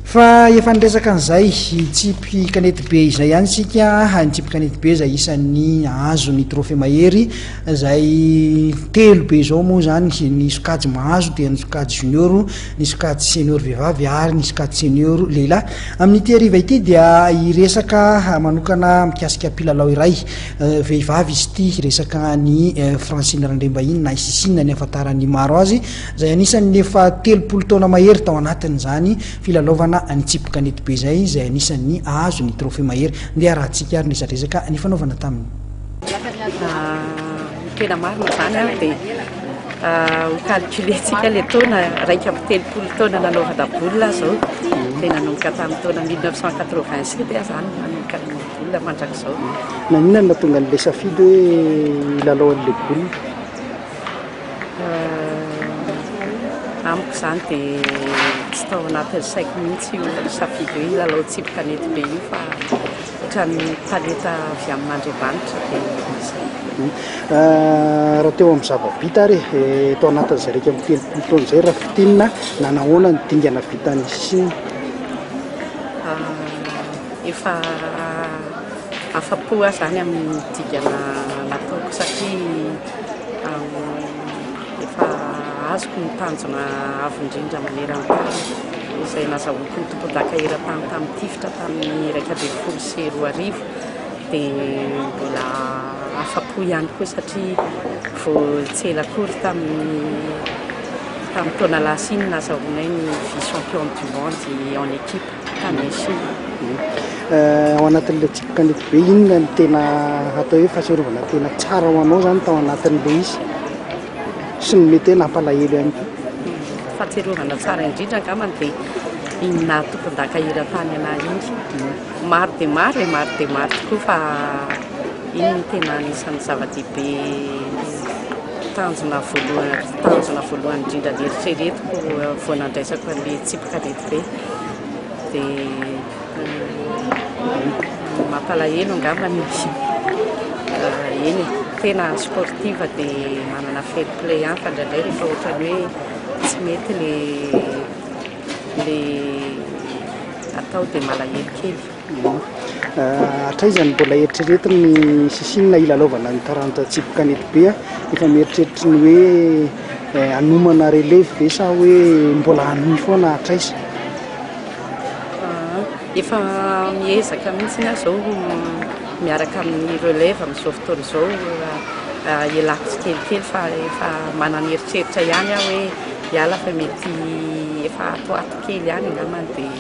Fa efa niresaka an'izay tsipy kanety be izay ihany isika, ny tsipy kanety be izay isan'ny azo ny trophée mahery izay telo be izao moa izany ny sokajy mahazo dia ny sokajy junior, ny sokajy senior vehivavy ary ny sokajy senior lehilahy. Amin'ity hariva ity dia hiresaka manokana mikasika mpilalao iray vehivavy izy ity, hiresaka an'i Francine Randriambahiny na i Sisina ny ahafantaran'ny maro azy. izay anisan'ny efa 30 taona mahery tao anatin'izany filalaovana ny tsipy kanety be izay, izay anisan'ny ahazo ny trophée mahery. Ndeha arahantsika ary ny resadresaka nifanaovana taminy. Ny tena marina izany dia ho calculer-tsika ilay taona, 31 taona nanaovana baolina aho izao, dia nanomboka tamin'ny taona 1987 aho izany nanomboka nanao baolina mandrakizao. Naninona no nahatonga an'ilay safidy hoe hilalao an'ilay baolina? Amiko izany dia tsy tao anatin'ny saiko mihitsy io safidy hoe hilalao tsipy kanety be io fa ohatran'ny talenta avy amin'Andriamanitra dia izay. Raha teo amin'ny zava-bita ary e, tao anatin'izay 31 taona izay raha fintinina, nanahoana ny dingana vitan'i Sina? Efa afa-po aho izany amin'ny dingana nataoko satria Efa azoko ny tanjona avo indrindra maneran-tany izay nazahoako ny tompondaka eran-tany tamin'ny tifitra tamin'ny 2011 dia mbola afa-po ihany koa satria vao tsy ela akory tamin'ny tamin'ny taona lasa iny nazahoanay ny vice champion du monde en équipe. Tany Chine. Ao anatin'ilay tsipy kanety be, inona no tena atao hoe fahatsiarovana tena tsara ho anao izany tao anatin'ilay izy sy ny mety hoe nampalahelo ihany koa? Fahatsiarovana tsara indrindra angambany dia iny naha tompondaka eran-tany anah iny. Maro dia maro e, maro dia maro tokoa fa iny no tena anisan'ny zava-dehibe tanjona voalohany, tanjona voalohany indrindra neritreretiko vao nandraisako an'ilay tsipy kanety be. Dia mampalahelo angambany eny e, tena sportive dia manana fair play ihany fa indraindray rehefa ohatran'ny hoe tsy mety le le atao dia malahelo kely. Hatraiza no mbola eritreretiny ny sisiny na hilalaovana ny taranja tsipy kanety be? Efa mieritreritra ny hoe hanomana relève ve sa hoe mbola hanohy foana hatraiza? Efa miezaka mihitsy aho izao miaraka amin'ny relève amin'izao fotoana izao, ialako tsikelikely fa efa manana eritreritra ihany aho hoe hiala fa mety efa ato ho ato kely ihany angambany dia.